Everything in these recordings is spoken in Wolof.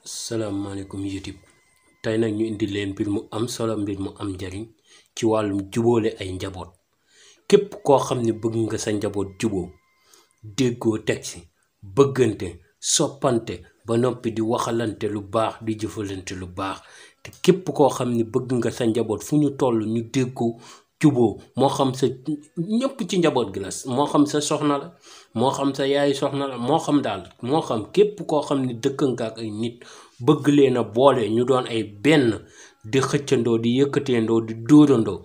salaamaaleykum YouTube tey nag ñu indi leen mbir mu am solo mbir mu am njariñ ci wàllum jubóole ay njaboot képp koo xam ne bëgg nga sa njaboot juboo déggoo teg ci bëggante soppante ba noppi di waxalante lu baax di jëfalante lu baax te képp koo xam ne bëgg nga sa njaboot fu ñu toll ñu déggoo juboo moo xam sa ñëpp ci njaboot gi la moo xam sa soxna la moo xam sa yaay soxna la moo xam daal moo xam képp koo xam ne dëkk nga ak ay nit bëgg leen a boole ñu doon ay benn di xëccandoo di yëkkateendoo di dóorandoo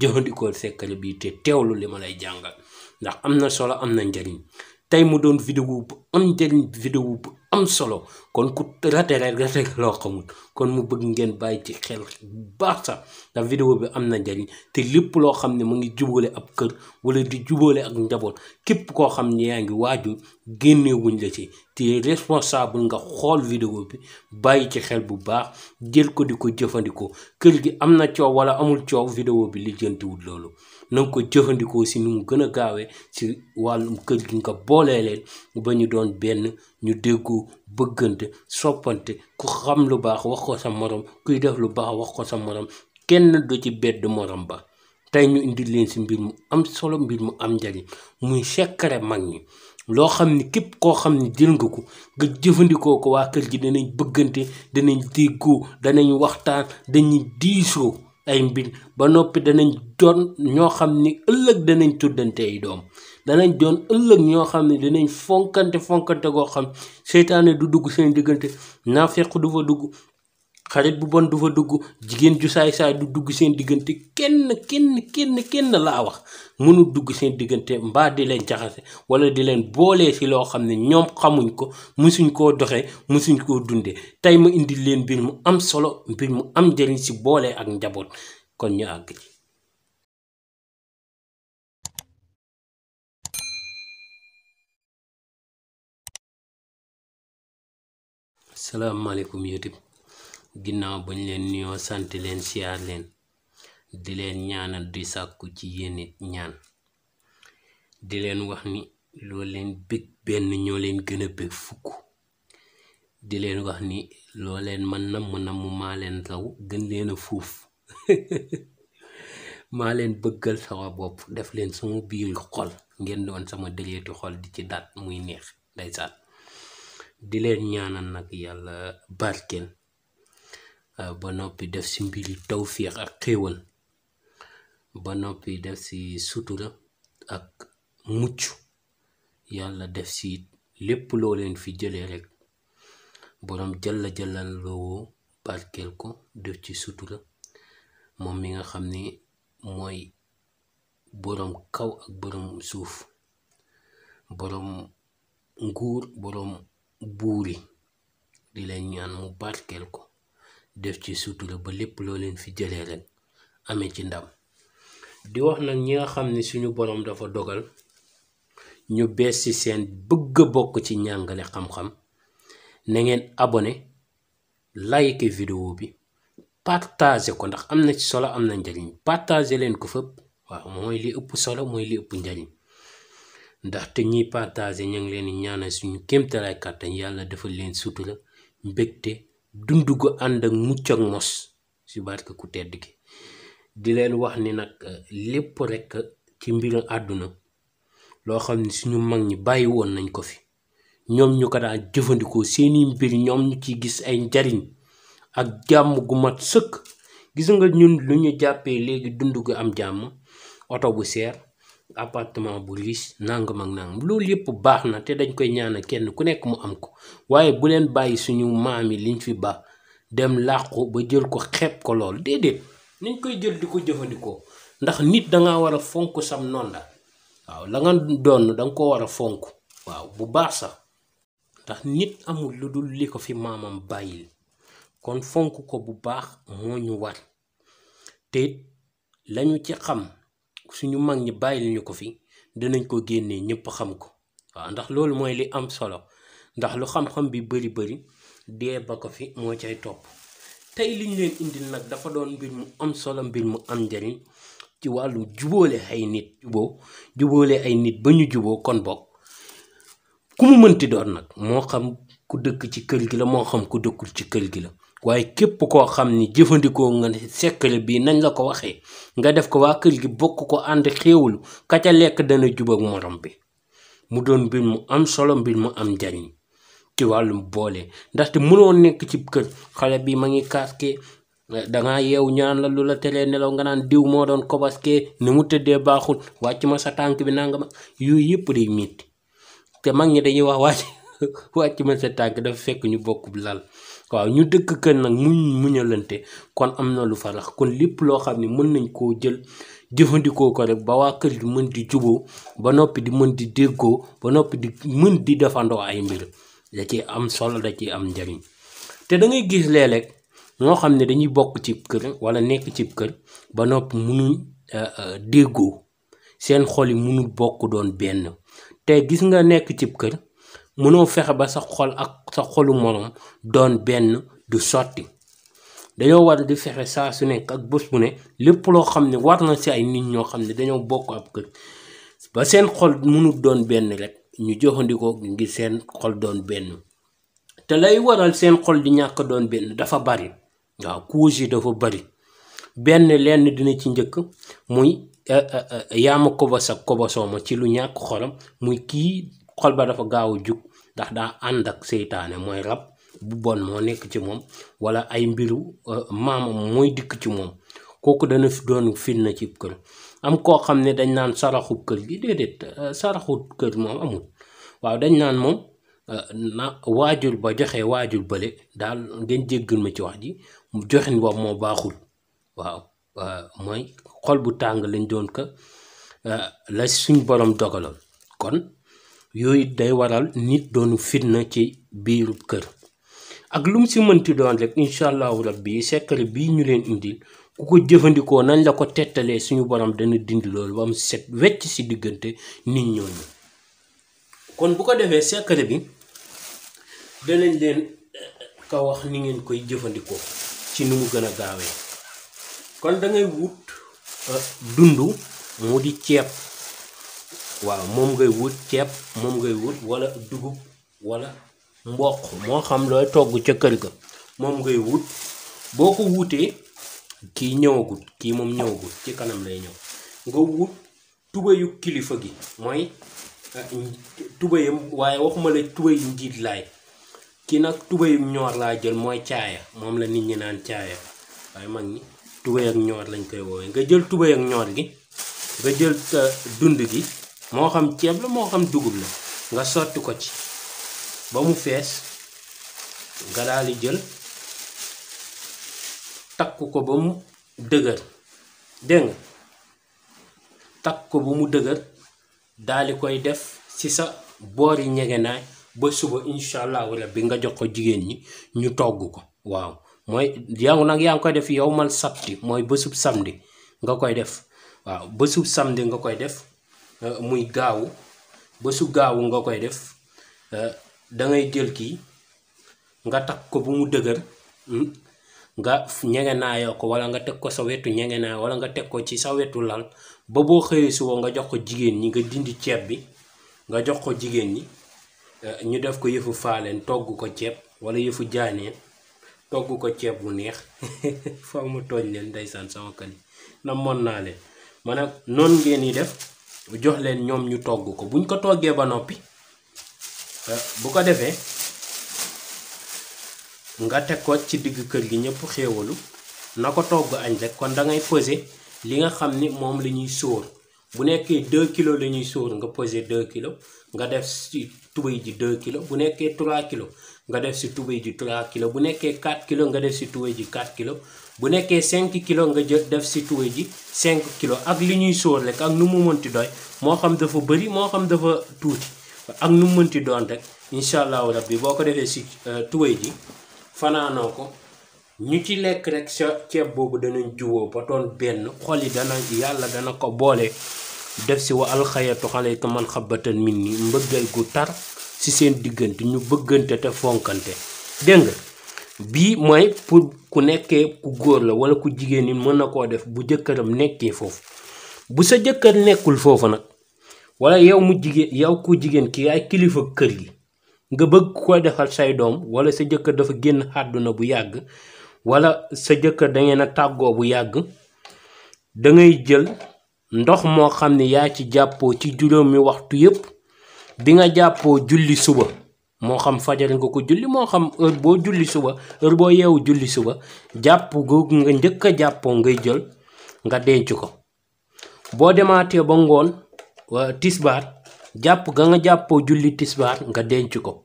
jëfandikoo secret bi te teewlu li ma lay jàngal ndax am na solo am na njariñ tey mu doon vidéo bu am njariñ vidéo bu am solo kon ku rate loo xamul kon mu bëgg ngeen bàyyi ci xel bu baax sax ndax vidéo bi am na njariñ te lépp loo xam ne mu ngi jubóole ab kër wala di jubóole ak njaboot képp koo xam ne yaa ngi waajur génnewuñ la ci te responsable nga xool vidéo bi bàyyi ci xel bu baax jël ko di ko jëfandikoo kër gi am na coow wala amul coow vidéo bi lijjantiwul loolu na nga ko jëfandikoo si nu mu gën a gaawee si wàllum kër gi nga boolee leen ba ñu doon benn ñu déggoo bëggante soppante ku xam lu baax wax ko sa morom kuy def lu baax wax ko sa morom kenn du ci bedd morom ba tey ñu indi leen si mbir mu am solo mbir mu am njariñ muy secret mag ñi loo xam ni képp koo xam ni jël nga ko nga jëfandikoo ko waa kër gi danañ bëggante danañ déggoo danañ waxtaan dañuy diisoo ay mbir ba noppi danañ doon ñoo xam ni ëllëg danañ tuddante ay doom danañ doon ëllëg ñoo xam ne danañ fonkante goo xam seytaane du dugg seen diggante naafeq du fa dugg xarit bu bon du fa dugg jigéen ju saay-saay du dugg seen diggante kenn laa wax mënul dugg seen diggante mbaa di leen jaxase wala di leen boolee si loo xam ne ñoom xamuñ ko musuñ koo doxee musuñ koo dundee tey ma indi leen mbir mu am solo mbir mu am njëriñ si boolee ak njaboot kon ñu àgg ci salaamaaleykum YouTube ginnaaw bañ leen nuyoo sant leen siyaar leen di leen ñaanal di sàkku ci yéen ñaan di leen wax ni loo leen bëgg benn ñoo leen gën a bëgg fukk di leen wax ni loo leen man namm maa leen raw gën leen a fuuf maa leen bëggal sama bopp def leen sama biir xol ngeen doon sama dëreeti xol di ci daat muy neex ndeysaan di leen ñaanal nag yàlla barkeel ba noppi def si mbiri tawfiix ak xéewal ba noppi def si sutura ak mucc yàlla def si lépp loo leen fi jëlee rek boroom jëllal loo barkeel ko def ci sutura moom mi nga xam ni mooy boroom kaw ak boroom suuf boroom nguur boroom buuri di leen ñaan mu barkeel ko def ci sutura ba lépp loo leen fi jëlee rek amee ci ndam di wax nag ñi nga xam ne suñu boroom dafa dogal ñu bees ci seen bëgg a bokk ci njàngale xam-xam na ngeen abonné like vidéo bi partager ko ndax am na ci solo am na njariñ partager leen ko fépp waaw mooy li ëpp solo mooy li ëpp njariñ ndaxte ñiy partager ñu ngi leen di ñaanal suñu kéemtalaay kàttan yàlla defal leen sutura mbégte dundu gu ànd ak mucc ak mos si barke ku tedd gi di leen wax ni nag lépp rek ci mbiru àdduna loo xam ne suñu mag ñi bàyyi woon nañ ko fi ñoom ñu ko daan jëfandikoo seeni mbir ñoom ñu ciy gis ay njariñ ak jàmm gu mat sëkk gis nga ñun lu ñu jàppee léegi dund gu am jàmm oto bu seer appartement bu riche nangam ak nangam loolu yëpp baax na te dañ koy ñaanal kenn ku nekk mu am ko waaye bu leen bàyyi suñu maam yi liñ fi ba dem làqu ba jël ko xeeb ko lool déedéet nañ koy jël di ko jëfandikoo ndax nit danga war a fonk sam nonda waaw la nga doon danga ko war a fonk waaw bu baax sax ndax nit amul lu dul li ko fi maamam bàyyil kon fonk ko bu baax moo ñu war te lañu ci xam suñu mag ñi bàyyil ñu ko fi dinañ ko génnee ñëpp xam ko waaw ndax loolu mooy li am solo ndax lu xam-xam bi bari dee ba ko fi moo cay topp tey liñ leen indil nag dafa doon mbir mu am solo mbir mu am njariñ ci wàllu jubóole ay nit jubóole ay nit ba ñu juboo kon bokk ku mu mënti doon nag moo xam ku dëkk ci kër gi la moo xam ku dëkkul ci kër gi la waaye képp koo xam ni jëfandikoo nga ne secret bi nañ la ko waxee nga def ko waa kër gi bokk ko ànd xéewlu ka ca lekk dana jubak morom bi mu doon mbir mu am solo mbir mu am njariñ ci wàllum boole ndaxte mënoo nekk ci kër xale bi ma ngi kaaske dangaa yeew ñaan la lu la teree nelaw nga naan diw moo doon kobaske ni mu tëddee baaxul wàcc ma sa tànk bi nanga ma yooyu yëpp day metti te mag ñi dañuy wax wàcc ma sa tànk dafa fekk ñu bokk lal waaw ñu dëkk kër nag muñalante kon am na lu fa rax kon lépp loo xam ne mën nañ koo jël jëfandikoo ko rek ba waa kër gi mën di juboo ba noppi di mën di déggoo ba noppi di mën di defandoo ay mbir da ci am solo da ci am njariñ te da ngay gis léeg-léeg ñoo xam ne dañuy bokk ci kër wala nekk ci kër ba noppi mënuñ déggoo seen xol yi mënul bokk doon benn te gis nga nekk ci kër mënoo fexe ba sa xol ak sa xolu morom doon benn du sotti dañoo war di fexe saa su nekk ak bés bu ne lépp loo xam ne war na si ay nit ñoo xam ne dañoo bokk ab kër ba seen xol mënul doon benn rek ñu jëfandikoo ngir seen xol doon benn te lay waral seen xol di ñàkk doon benn dafa bari waaw cause yi dafa bari benn lenn dina ci njëkk muy yaama kobos ak kobosooma ci lu ñàkk xolam muy kii xol ba dafa gaaw a jug ndax daa ànd ak seytaane mooy rab bu bon moo nekk ci moom wala ay mbiru maamam mooy dikk ci moom kooku dana fi doon fitna ci kër am koo xam ne dañ naan saraxu kër gi déedéet saraxu kër moom amul waaw dañ naan moom na waajur ba joxe waajur bële daal ngeen jéggal ma ci wax ji joxin boobu moo baaxul waaw mooy xol bu tàng lañ doon ko la suñ borom dogaloon kon yooyu day waral nit doonu fitna ci biiru kër ak lu mu si mënti doon rek incha allahu rabbi secret bii ñu leen indil ku ko jëfandikoo nañ la ko tettalee suñu borom dana dindi loolu ba mu set wecc si diggante nit ñooñu kon bu ko defee secret bi danañ leen ko wax ni ngeen koy jëfandikoo ci nu mu gën a gaawee kon da ngay wut dundu mu di ceeb waaw moom ngay wut ceeb moom ngay wut wala dugub wala mboq moo xam looy togg ca kër ga moom ngay wut boo ko wutee kii ñëwagut kii moom ñëwagut ci kanam lay ñëw nga wut tubayu kilifa gi mooy tubayam waaye waxuma la tubayu njiit laay kii nag tubayum ñoor laa jël mooy caaya moom la nit ñi naan caaya waaye mag ñi tubay ak ñoor lañ koy woowee nga jël tubay ak ñoor gi nga jël dund gi moo xam ceeb la moo xam dugub la nga sotti ko ci ba mu fees nga daal di jël takk ko ba mu dëgër dégg nga takk ko ba mu dëgër daal di koy def ci sa boori ñegenaay ba suba incha allahu rabbi nga jox ko jigéen ñi ñu togg ko waaw mooy yow nag yaa ngi koy def yow mal sabti mooy bésub samedi nga koy def waaw bésub samedi nga koy def muy gaawu bésu gaawu nga koy def da ngay jël kii nga takk ko bu mu dëgër nga ñegenaayoo ko wala nga teg ko sa wetu ñegenaay wala nga teg ko ci sa wetu lal ba boo xëyee suba nga jox ko jigéen ñi nga dindi ceeb bi nga jox ko jigéen ñi ñu def ko yëfu faaleen togg ko ceeb wala yëfu jaaneen togg ko ceeb bu neex faw ma tooñ leen ndeysaan sama kali na mon naa leen ma nag noonu ngeen yi def jox leen ñoom ñu togg ko buñ ko toggee ba noppi bu ko defee nga teg ko ci digg kër gi ñëpp xéewalu na ko togg añ rek kon da ngay peser li nga xam ni moom la ñuy sóor bu nekkee 2 kilos la ñuy sóor nga peser 2 kilos nga def si tubéy ji 2 kilos bu nekkee 3 kilos nga def si tubéy ji 3 kilos bu nekkee 4 kilos nga def si tubéy ji 4 kilos bu nekkee 5 kilos nga jël def si tubéy ji 5 kilos ak li ñuy sóor rek ak nu mu mënti doy moo xam dafa bëri moo xam dafa tuuti ak nu mu mënti doon rek incha allahu rabbi boo ko defee si tubéy ji fanaanoo ko ñu ci lekk rek sa ceeb boobu danañ juwoo ba doon benn xol yi dana yàlla dana ko boole def si wa alxayatu xale man xabatan min ni mbëggal gu tar si seen diggante ñu bëggante te fonkante dégg nga bii mooy pour ku nekkee ku góor la wala ku jigéen ñi mën na koo def bu jëkkëram nekkee foofu bu sa jëkkër nekkul foofu nag wala yow mu jigéen yow ku jigéen ki ay kilifa kër gi nga bëgg ko defal say doom wala sa jëkkër dafa génn àdduna bu yàgg wala sa jëkkër da ngeen a tàggoo bu yàgg da ngay jël ndox moo xam ne yaa ci jàppoo ci juróomi waxtu yépp bi nga jàppoo julli suba moo xam fajar nga ko julli moo xam heure boo julli suba heure boo yeewu julli suba jàpp googu nga njëkk a jàppoo ngay jël nga denc ko boo demaatee ba ngoon tisbaar jàpp ga nga jàppoo julli tisbaar nga denc ko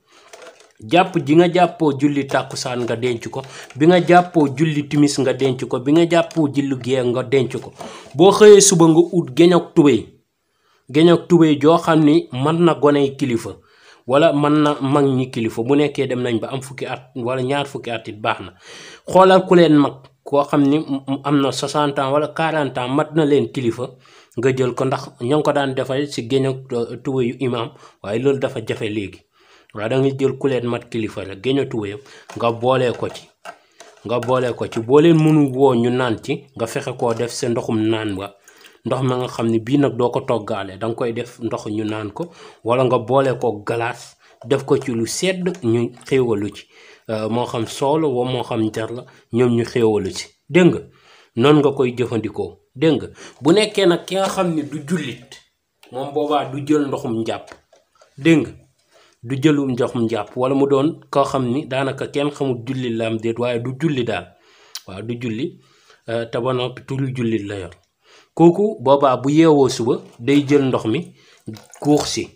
jàpp ji nga jàppoo julli tàkkusaan nga denc ko bi nga jàppoo julli timis nga denc ko bi nga jàppoo julli gee nga denc ko boo xëyee suba nga ut geñ ak tubéy joo xam ni mën na goney kilifa wala mën na mag ñi kilifa bu nekkee dem nañ ba am fukki at wala ñaar fukki at it baax na xoolal ku leen mag koo xam ni am na 60 ans wala 40 ans mat na leen kilifa nga jël ko ndax ña ngi ko daan defal si geñ ak tubéyu imaam waaye loolu dafa jafe léegi waaw da nga jël ku leen mat kilifa rek geñ a tubéyam nga boolee ko ci boo leen mënu woo ñu naan ci nga fexe koo def sa ndoxum naan ba ndox ma nga xam ne bii nag doo ko toggaale danga koy def ndox ñu naan ko wala nga boole ko glace def ko ci lu sedd ñu xéewalu ci moo xam soow la wala moo xam jar la ñoom ñu xéewalu ci dégg nga noonu nga koy jëfandikoo dégg nga bu nekkee nag ki nga xam ne du jullit moom boobaa du jël ndoxum njàpp dégg nga du jëlum ndoxum njàpp wala mu doon koo xam ni daanaka kenn xamul julli la am déet waaye du julli daal waaw du julli te ba noppi turu jullit la yor kooku boobaa bu yeewoo suba day jël ndox mi guux si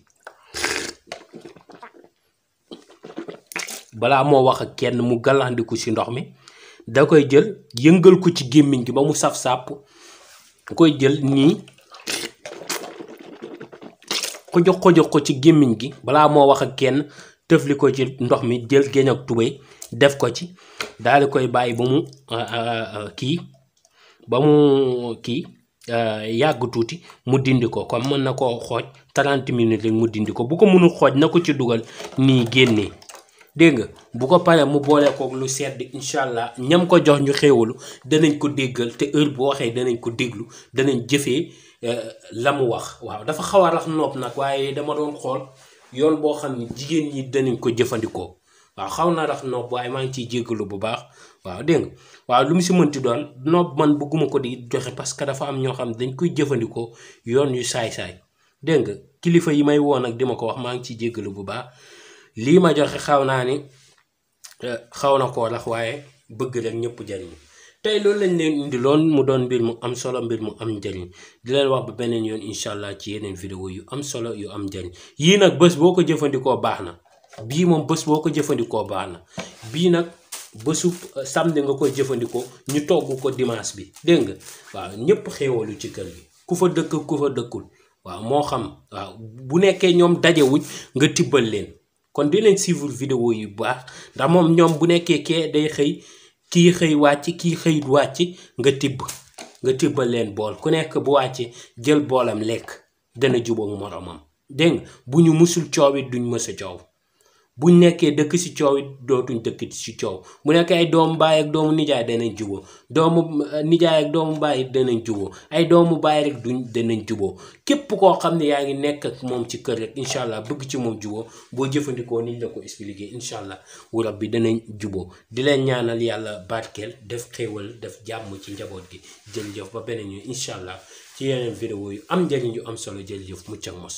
balaa moo wax ak kenn mu gàllandiku si ndox mi da koy jël yëngal ko ci gémmiñ gi ba mu saf sàpp koy jël nii xojox ko ci gémmiñ gi balaa moo wax ak kenn tëfli ko ci ndox mi jël géñ ak tubéy def ko ci daal di koy bàyyi ba mu yàgg tuuti mu dindi ko comme mën na koo xooj 30 minutes rek mu dindi ko bu ko mënul xooj na ko ci dugal nii génnee dégg nga bu ko paree mu boole ko lu sedd incha allah ñam ko jox ñu xéewalu danañ ko déggal te heure bu waxee danañ ko déglu danañ jëfee la mu wax waaw dafa xaw a rax nopp nag waaye dama doon xool yoon boo xam ne jigéen ñi danañ ko jëfandikoo waaw xaw na rax nopp waaye maa ngi ciy jéggalu bu baax waaw dégg nga waaw lu mu si mënti doon nopp man bëgguma ko di joxe parce que dafa am ñoo xam ne dañ koy jëfandikoo yoon yu saay-saay dégg nga kilifa yi may woon ak di ma ko wax maa ngi ciy jéggalu bu baax lii ma joxe xaw naa ni xaw na koo rax waaye bëgg rek ñëpp jariñ tey loolu lañ leen indi loon mu doon mbir mu am solo mbir mu am njariñ di leen wax ba beneen yoon incha allah ci yeneen vidéo yu am solo yu am njariñ yii nag bés boo ko jëfandikoo baax na bii moom bés boo ko jëfandikoo baax na bii nag bésu samedi nga koy jëfandikoo ñu togg ko dimanche bi dégg nga waaw ñëpp xéewalu ci kër gi ku fa dëkk ku fa dëkkul waaw moo xam waaw bu nekkee ñoom dajewuñ nga tibbal leen kon di leen suivre vidéo yu baax ndax moom ñoom bu nekkee kee day xëy kii xëy wàcc kii xëyut wàcc nga tibbal leen bool ku nekk bu wàccee jël boolam lekk dana jubóog moromam dégg nga bu ñu musul coow it duñ mës a coow buñ nekkee dëkk si coow it dootuñ dëkk si coow bu nekkee ay doomu baay ak doomu nijaay danañ jubóo doomu nijaay ak doomu baay danañ jubóo ay doomu baay rek danañ jubóo képp koo xam ne yaa ngi nekk ak moom ci kër rek incha allah bëgg ci moom jubóo boo jëfandikoo niñ la ko expliqué incha allah wu rabbi danañ jubóo di leen ñaanal yàlla barkeel def xéewal def jàmm ci njaboot gi jërëjëf ba beneen ñu incha allah ci yeneen vidéo yu am njëriñ yu am solo jërëjëf mucc ak mos